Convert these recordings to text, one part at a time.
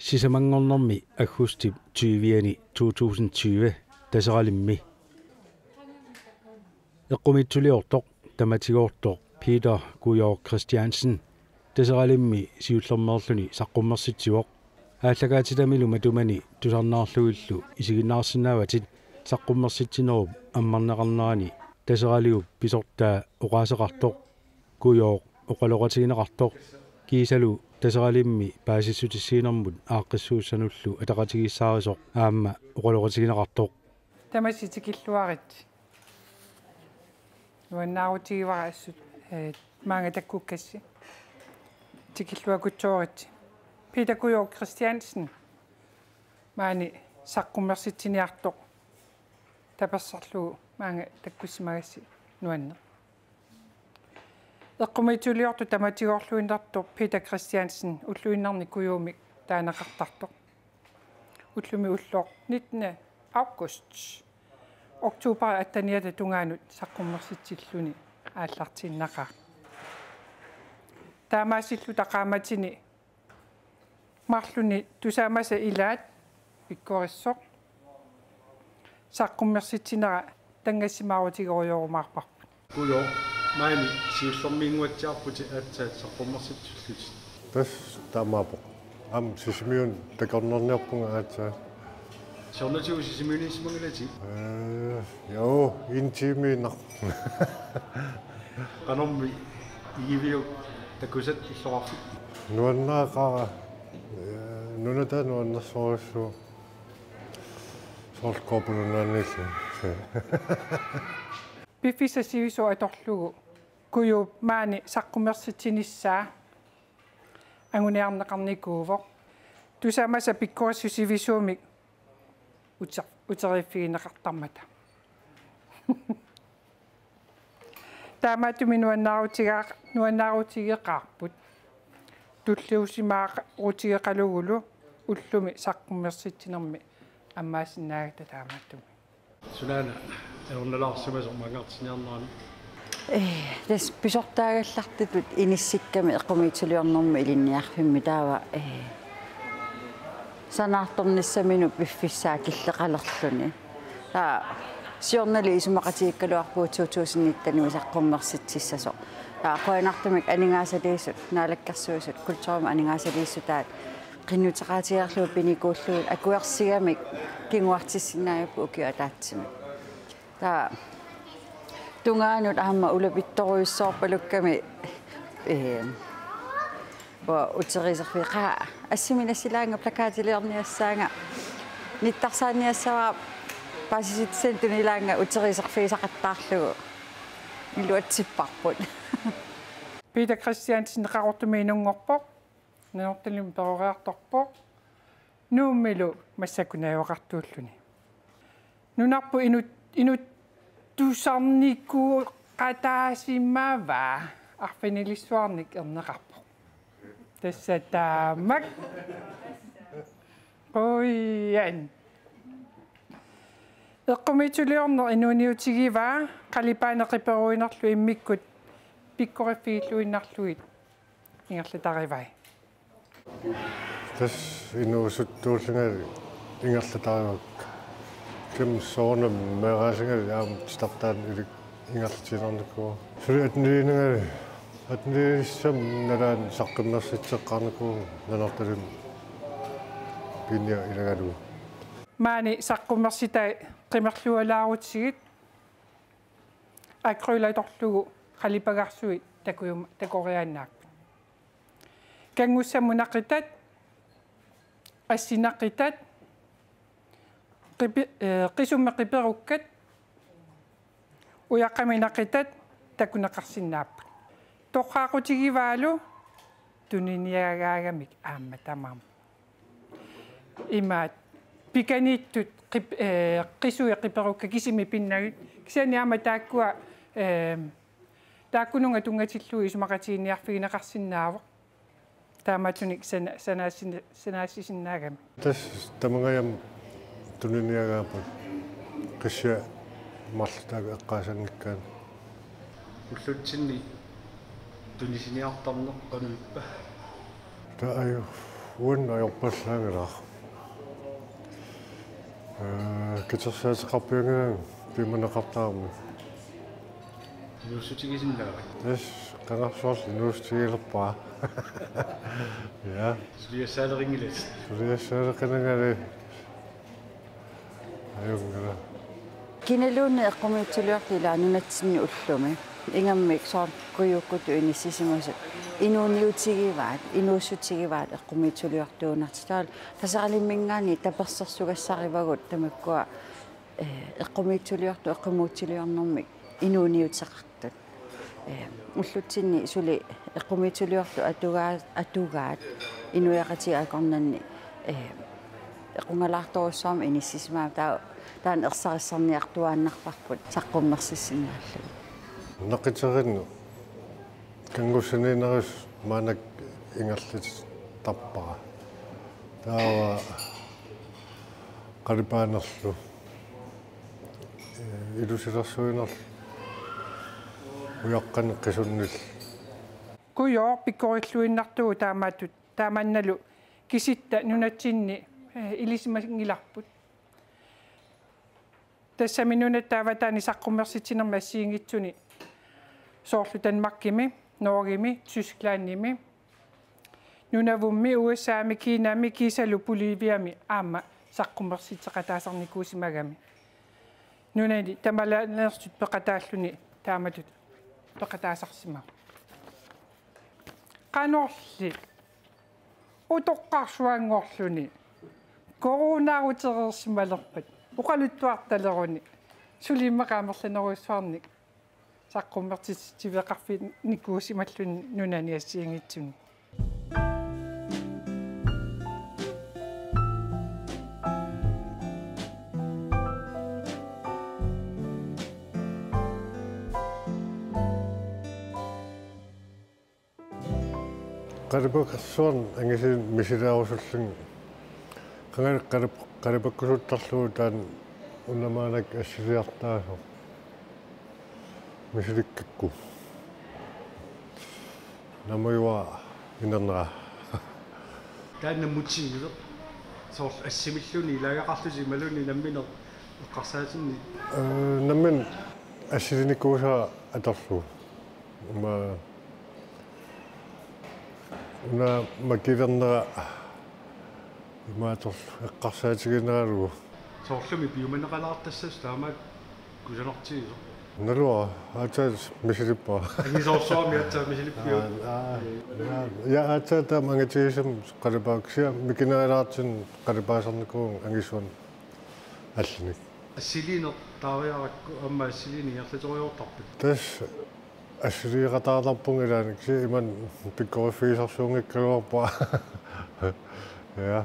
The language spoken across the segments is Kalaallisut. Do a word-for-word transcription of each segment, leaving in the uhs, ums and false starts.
Sisamanngornermi aggustip tyviani to tusind tyve Taseralimmi. Eqqumiitsuliortoq tamatigoortoq Peter Kujoorg Christiansen Taseralimmi siullermeerluni saqqummersitsivoq. Aallakaatitamilu matumani tusarnaarlugillu isiginnaarsinnaavatit saqqummersitsinerup ammarneqarnerani Taseraliup pisortaa oqaaseqartoq. Kujoorg oqaloqatigineqartoq kiisalu Taseralimmi paasissutissiinermut aaqqissuussanullu ataqatigiissaarisoq aamma oqaloqatigineqartoq. Tamassi tikilluaritsi. Nuannaarutigivara assut, eh, maanga takkukkassi. Tikilluakutsooritsi. Peter Kujoorg Christiansen maani saqqummersitsiniartoq taperserlugu maanga takkussimagassi nuanneq. Eqqumiitsuliortoq tamatigoorluinnartoq Peter Christiansen ulluinnarni Kujuumik taaneqartartoq. Ullumi ulloq nittende august. Oktober atteniata tungaanut saqqummersitsilluni aallartiinnaqaaq. Taamaasilluta qaammatini marlunni tusaamasat ilaat pikkorissoq saqqummersitsinera tanngassimaarutigerujorumaarparput. Kujoorg, maani siullermiinnguatsiarputit aatsaat saqqummersitsillutit. Tassa taamaappoq. Aamma Sisimiunut takornarniarpunga aatsaat. Siornatigut Sisimiuniissimanngilatit? Eh, jo, en time iinnar. Qanormi igiviuk takusat illoqarfik? Nuannaaqaaq, eh, nunataa nuannersorujussuuvoq. Soorlu Kuupalunnaanniilli. Piffissaq sivisuumik atorlugu Kujuup maani saqqummersitsinissaa anguniarneqarnikuuvoq. Tusaamasat pikkorissut sivisuumik uter-, uteriiffigineqartarmata. Taamaattumik nuannaarutiga-, nuannaarutigeqaarput. Tulliusimaarutigeqalugulu ullumi saqqummersitsinermi ammaassinnaagatta taamaattumik. Sunaana ajornalaarsimasoq maanngartinniarnerani? Eh, tassa pisortaagallartutut inissikkami eqqumiitsuliornermi ilinniarfimmi taava, eh, sanaartornissaminut piffissaa killeqalerluni. Taava siornali isumaqatigiikkaluarpugut to tusind nittenimi saqqummersitsissasoq. Taava qujanartumik aningaasaliisut, Naalakkersuisut, kulturimut aningaasaliissutaat qinnuteqaatigaarlugit pinikuullugit akuersigamik kinguartissinnaajuppoq ukiup ataatsimik. Taava tungaanut aamma ulapittorujussuarpalukkami, eh, uanga uteriiserfii qaa assimi nassilaanga plakatiliorniassaanga nittarsaanniassavara paasisitsissanik tunilaanga uteriiserfigisaqattaarlugu iluatsipparput. Peter Christiansen Qaqortumi inunngorpoq, Nanortalimmi peroriartorpoq, Nuummilu massakkut najugaqartuulluni. Nunarput inut-, inuttusarnikuuqataasimavaa arfinilissuarnik erneqarpoq. Tassa taamak. Qujan. Eqqumiitsuliorneq inuuniutigivaa, qalipaaneq qiperuinerlu immikkut pikkoriffigilluinnarlugit ingerlatarivai. Tassa inuusuttuullungali ingerlatarivakka. Kisianni soorunami meeraasungali aamma titartaanut ilik ingerlatiinnarnikuuara. Suli attenliinigali, attenliinissami nalaani saqqummersitseqqaarnikuuvunga Nanortalimmi pinia ilagalugu. Maani saqqummersitai qimerlualaarutsigit akrylatorlugu qalipagarsuit takujum-, takoriaannaapput. Kanngussamut naqitat, assit naqitat, qipi-, eh, qisummi qiperukkat, ujaqqami naqitat takuneqarsinnaapput. Torraaqutigivaalu tuniniagaagamik aamma tamarmi. Imaat pikaniittut qip-, eh, qisui qiperukkat kisimik pinnagit. Kisianni aamma taakkua, eh, taakkununnga tunngatillugu isumaqatiginninniarfigineqarsinnaavoq. Taamaattunik sana-, sanaasin-, sanaassisinnaagami. Tassa tamangajammik tuniniagaapput qissiat marluk taakku eqqaasanngikkaanni. Ullutsinni tunisiniartarneq qanoq ippa? Taava aju. Uanni ajorpallaanngilaq. Ee, katersaateqarpiannginnami piumaneqartarami. Inuussutigisinnaavit? Tassa qangarsuarli inuussutigilerpara. Ja. Suliassaalerinngilatit? Suliassaaleqinangali. Ajunngilaq. Kinaluunniit eqqumiitsuliortut ilaa nunatsinni ullumi. Ingammik soorlu kujuukkutut inissisimasut. Inuuniutigivaat, inuussutigivaat eqqumiitsuliortuunertik. Taava Taseralimminngaanniit tapersersugassarivagut tamakkua, eh, eqqumiitsuliortut, eqqumiitsuliornermik inuuniuteqartut. Eh, ullutsinni suli eqqumiitsuliortut atugaa-, atugaat inuiaqatigiit akornanni, eh, equngalaartorujussuarmik inissisimavaat, taava taanna ersarissarniartuaannarparput saqqummersissinnaallugu. Naqiterinnut kanngussaniinnerusut maannakkut ingerlatittarpara. Taava qalipaanerlu, eh, ilusilersuinerlu ujaqqanik qisunnillu. Kujooq pikkorilluinnartugut taamaattut, tamannalu kisitta nunatsinni, eh, ilisimanngilarput. Tassami nunatta avataani saqqummersitsinermi assigiinngitsuni soorlu Danmarkimi, Norgemi, Tysklandimi, Nunavummi, U S A-mi, Kinami, kiisalu Boliviami aamma saqqummersitseqataasarnikuusimagami. Nunani tamalaaneersut peqataalluni taamatut peqataasarsimavoq. Qanorli utoqqarsuanngorluni coronaarutereersimalerpat oqaluttuartaleruni suli immaqa amerlanerujussuarnik saqqummersitsiveqarfinnikuusimalluni nunani assigiinngitsuni. Qalipassuarnik angisuunik misilaarusullunga. Qangali qalip-, qalipakkusuttarlugu taanna una maannakkut assiliartaasoq. Misilikkakku. Naammagiga inernera. Taanna motivi soorlu assimilluunniit ilaagaqarlusi imaluunniit nammineq eqqarsaatinni. Ee, nammineq assilinikuusara atorlugu. Ima una makilernera imaattorlu eqqarsaatigineralugu. Soorlumi piumaneqalaartassasut taamaat kusanartigisoq. Naluara, aatsaat misilippara. Angisoorsuarmi aatsaat misilippiuk? Aa, aa, ja, ja, aatsaat taama angitigisumik qalipaat, kisianni mikinerulaartumik qalipaasarnikuuvunga angisuunik allinik. Assiliineq taariarakku aamma assiliineq ingerlateriartarpat? Tassa assiliiqataartarpunga ilaanni, kisianni imannak pikkoriffigisarsuunngikkaluarpara. Ja.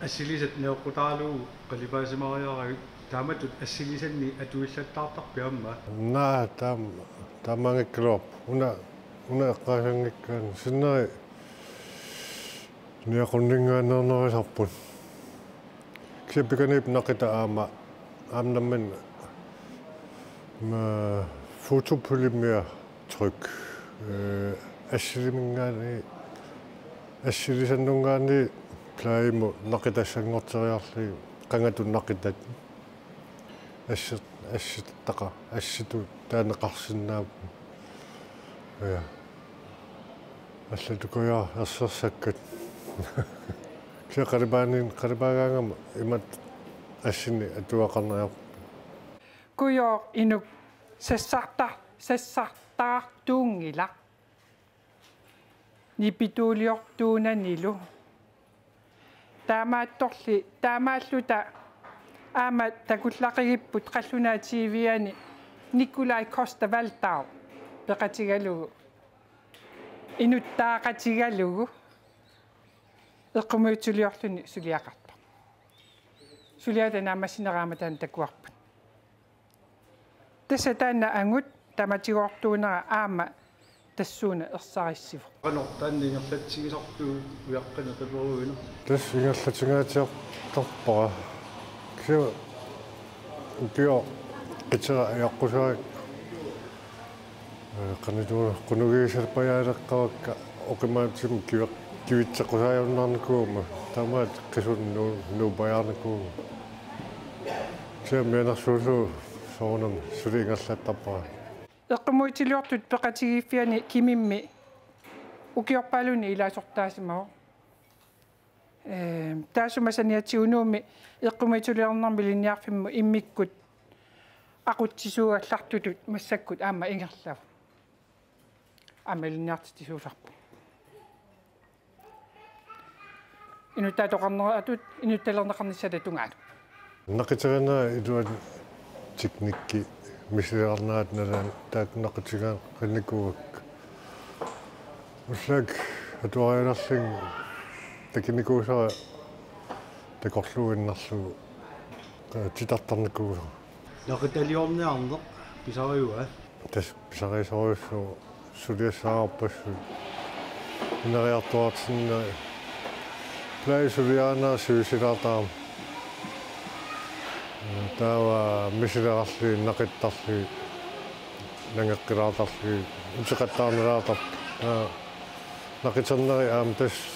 Assilisat neoqqutaralugu qalipaasimariaravit, taamatut assilisanni atuillattaartarpit aamma? Naa, taam-, taamaanngikkaluarpoq. Una, una eqqaasanngikkaanni sinneri niaqunninngaanneernerisarput. Kisianni pikaniippoq naqitat aamma, aamma nammineq, ma, fotopolymertryk. Ee, assilimingaanniit, assilisannungaanniit plejeimut naqitassanngorteriarlugit qangatut naqitat. Assit-, assittaqa-, assitut taaneqarsinnaapput. Ja. Allatut kujaat ersersakkat. Kisianni qalipaanin-, qalipaagaangama imatut assinnik atuaqarneriarput. Kujooq inuk sassarta-, sassartaartuunngilaq. Nipituuliortuunanilu. Taamaattorli, taamaalluta aamma takullaqigipput qallunaat T V-ani Nikolaj Coster-Waldau peqatigalugu, inuttaaqatigalugu, eqqumiitsuliorluni suliaqartoq. Suliata naammassinera aamma taanna takuarput. Tassa taanna angut tamatigoortuunera aamma tassuuna ersarissivoq. Qanoq taanna ingerlatsigisarpiuk ujaqqanik qiperuineq? Tassa ingerlatsingaatsiartarpara. Kisianni ukioq qitera ajoqqusaagakku, ee, qanittuuna qunugiisalpajaaleqqavakka oqimaatsimut kiveq-, Kivitseqqusaajunnaarnikuugama, tamaat qisunik nuu-, nuupajaarnikuugama. Kisianni mianersuullunga soorunami suli ingerlattarpara. Eqqumiitsuliortut peqatigiiffianni Kimimmi ukiorpaalunni ilaasortaasimavoq. Ee, taassuma saniatigut Nuummi eqqumiitsuliornermi ilinniarfimmut immikkut aqutsisuugallartutut massakkut aamma ingerlavoq. Aamma ilinniartitsisuusarpoq. Inuttaatoqarneratut inuttalerneqarnissaata tungaanut. Naqiterinera iluani teknikki misilerarnerata nalaani taakku naqitigaannikuuakka. Ullaakkut atuarialerlunga takunikuusara takorluuinnarlugu titartarnikuusara. Naqitaliorniarneq pisariua? Tassa pisarisorujussuuvoq suliassaqarpassuit ineriartuaartinneri. Plade suliarinera sivisuulaartarami. Taava misilerarlugit, naqittarlugit, nangeqqilaartarlugit, uteqattaarnalaartarput. Taava naqiterneri aamma tassa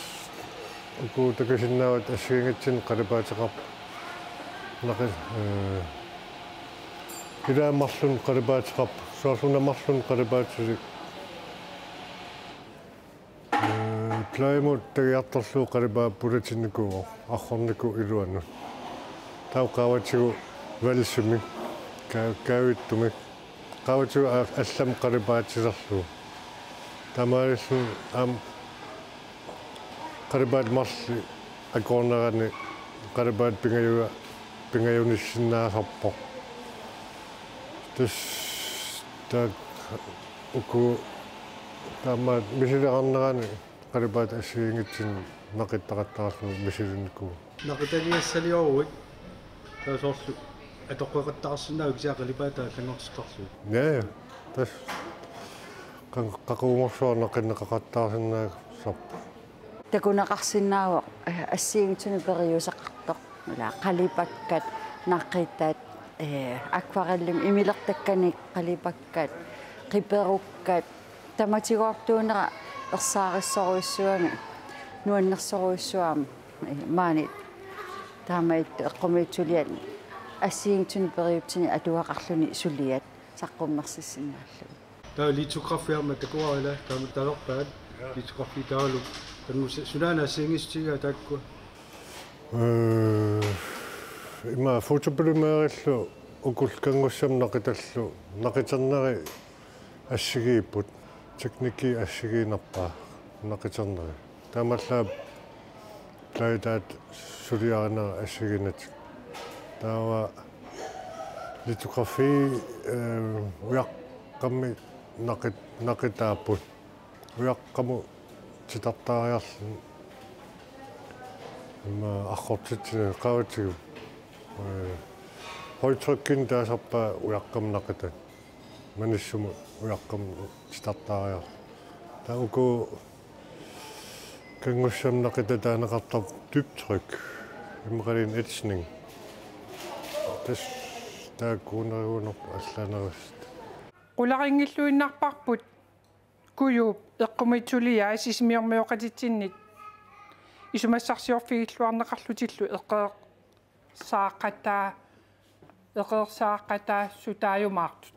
uku takusinnaavat assigiinngitsunik qalipaateqarput. Naqi-, ee, ilaat marlunnik qalipaateqarput, soorlu una marlunnik qalipaatilik. Ee, plademut tagiartorlugu qalipaat pulatinnikuuvoq, arrornikuuvoq iluanut. Taava qaavatigut valsimik, kaa-, kaavittumik. Qaavatigut a-, allamik qalipaatilerlugu. Taamaalilluni aamma qalipaatit marluk akoornerani qalipaatit pingaju-, pingajunissinnaasarpoq. Tassa taakku uku taama misilerarnerani qalipaatit assigiinngitsunik naqittaqattaarlugit misilinnikuuvoq. Naqitaliassalioruit taava soorlu atoqqeqattaarsinnaavit kisianni qalipaatit allanngortittarlugit? Ja, ja. Tassa qan-, qaqugumorsuaq naqinneqaqattaarsinnaasarpoq. Takuneqarsinnaavoq, ee, assigiinngitsunik periuseqartoq. Ila qalipakkat, naqitat, ee, akvarellimik imilertakkanik qalipakkat, qiperukkat, tamatigoortuunera ersaarissorujussuugami, nuannersorujussuugami, ee, maani taamaattut eqqumiitsuliat assigiinngitsunik periutsinnik atugaqarluni suliat saqqummersissinnaallugit. Taava litografi aamma takuara, ila taama talerpaat. Litografi taavalu kanngussa-, sunaana assigiinngissutigigaa taakkua? Ee, ima fotopolymerillu ukullu kanngussamut naqitallu naqiterneri assigiipput, teknikki assigiinnarpaa naqiterneri. Taamaallaat pladetaat suliarinera assigiinnatik. Taava litografi, ee, ujaqqamik naqit-, naqitaapput. Ujaqqamut titartaariarluni ima arrortitsineq qaavatigut. Ee, højtrykkinik taasarpaat ujaqqamut naqitat. Manissumut ujaqqamut titartaariarluni. Taava uku kanngussamut naqitat taaneqartarput dybtryk, immaqaluunniit etsning. Tassa taakkuunerugunarpoq allaanerusut. Qularinngilluinnarparput Kujuup eqqumiitsuliai Sisimiormioqatitsinnit isumassarsiorfigilluarneqarlutillu eqeersaaqataa-, eqeersaaqataasutaajumaartut.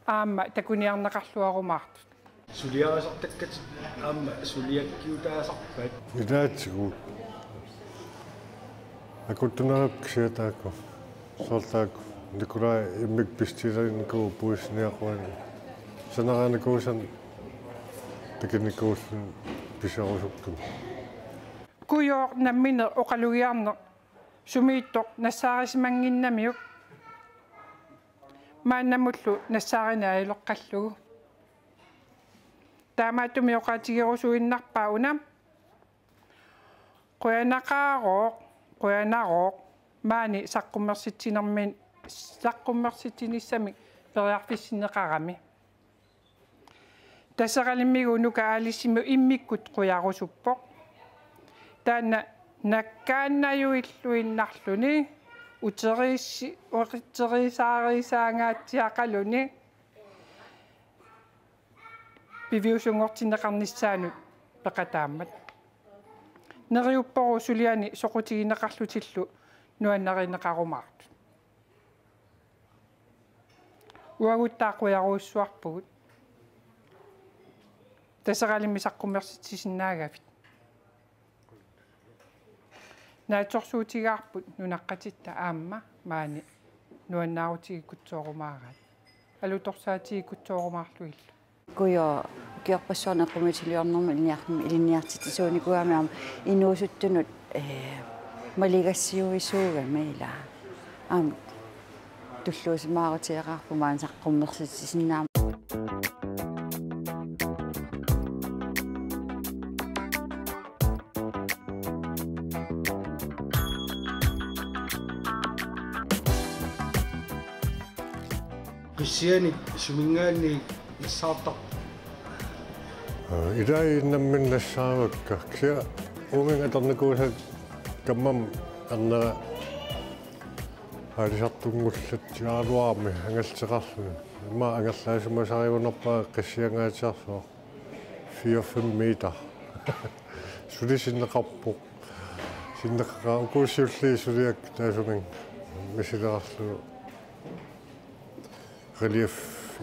Aamma takuniarneqarluarumaartut. Suliarisartakkatit aamma suliakkiutaasarpat? Ilaatigut. Akuttuneruppat kisianni taakku. Soorlu taakku Nikolai immikkut bestilerinikuuvoq puisiniaquani. Saneraanikuusannik takunikuulluni piserusukkami. Kujooq nammineq oqalugiarneq sumiittoq nassaarisimannginnamiuk maannamullu nassaarineq ajuleqqallugu. Taamaattumik oqaatigerusuinnarpaa una. Qujanaqaarooq, qujanarooq, maani saqqummersitsinermin-, saqqummersitsinissamik periarfissinneqarami. Taseralimmik Nuka Alicemut immikkut qujarusuppoq. Taanna nakkaannajuilluinnarluni uteriissi-, uteriisaarisaangaatsiaqaluni piviusunngortinneqarnissaanut Peqataammat. Neriuppoq suliani soqutigineqarlutillu nuannarineqarumaartut. Uaguttaaq qujarujussuarpugut. Taseralimmi saqqummersitsisinnaagavit. Naatsorsuutigaarput nunaqqatitta aamma maani nuannaarutigikkutsoorumaarat. Alutorsaatigikkutsoorumaalluillu. Kujo ukiorpassuarni eqqumiitsuliornermut ilinniarnermut ilinniartitsisuunikuugami aamma inuusuttunut, ee, maligassiuisuugami ila. Aamma tulluusimaarutigeqaarput maani saqqummersitsisinnaammat. Qissianik suminngaanniit nassaartarpoq. Ilai nammineq nassaavakka. Kisianni uuminnga atornikuusakka kammama ernera aalisartunngullatsiaraluarami angalteqarluni. Immaqa angerlaasimasarigunarpara qissiangaatsiarsuaq. Fire fem meter. Suli sinneqarpoq. Sinneqaraa ukuusiulli suliak taasumik misilerarlugu. Relief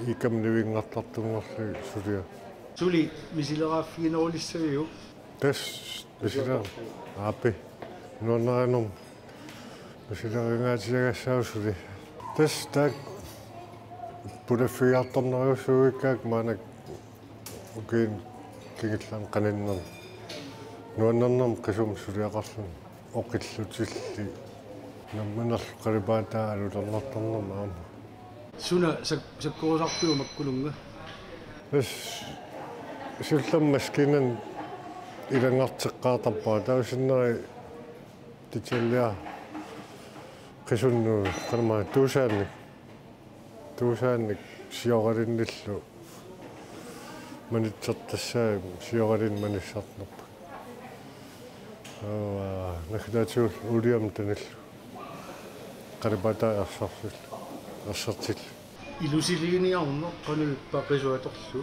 iikkami nivinngartartunngorlugit suliaq. Suli misileraaffiginerulissaviuk? Tassa misiler-, aappi. Nuannarinermik. Misileringaatiagassaavoq suli. Tassa taakku pulaffigiartornerujussuugakkit maannakkut ukiuni kingullerni qaninnerni. Nuannernermik qisumik suliaqarluni. Oqillutilli namminerlu qalipaataa alutornartarnermik aamma. Suna sak-, sakkortusarpiuk makkununnga? Tassa siullermik maskiinani ilanngarteqqaartarpara. Taava sinneri detaljer qisunnut, qanormaa, tuusaannik. Tuusaannik sioralinnillu manitsertassaat, sioralinnik manissarnerput. Aa, naggataatigut uuliamik tanillu. Qalipaataa ersertillu. Ersertillu. Ilusiliniarneq qanoq ippa qisuatorlu?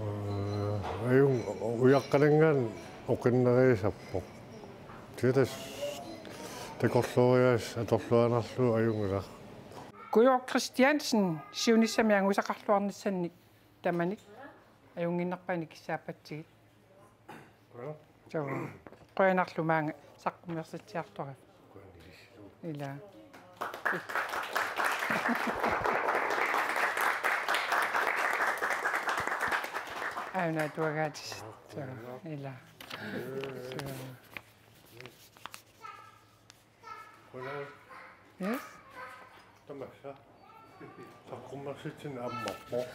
Aa, ajunngilaq, ujaqqalinngaanniit oqinnerisarpoq. Tiatas takorlooriaaseq atorluaannarlugu ajunngilaq. Kujo Christiansen siunissami angusaqarluarnissannik tamanik ajunnginnerpaani kissaappatsigit. Joo. Qujanarlu maanga saqqummersitsiartoravit. Ila. Aana tuagaatis. Joo, ila. Joo. Yes. Tamassa. Saqqummersitsinneq ammarpoq.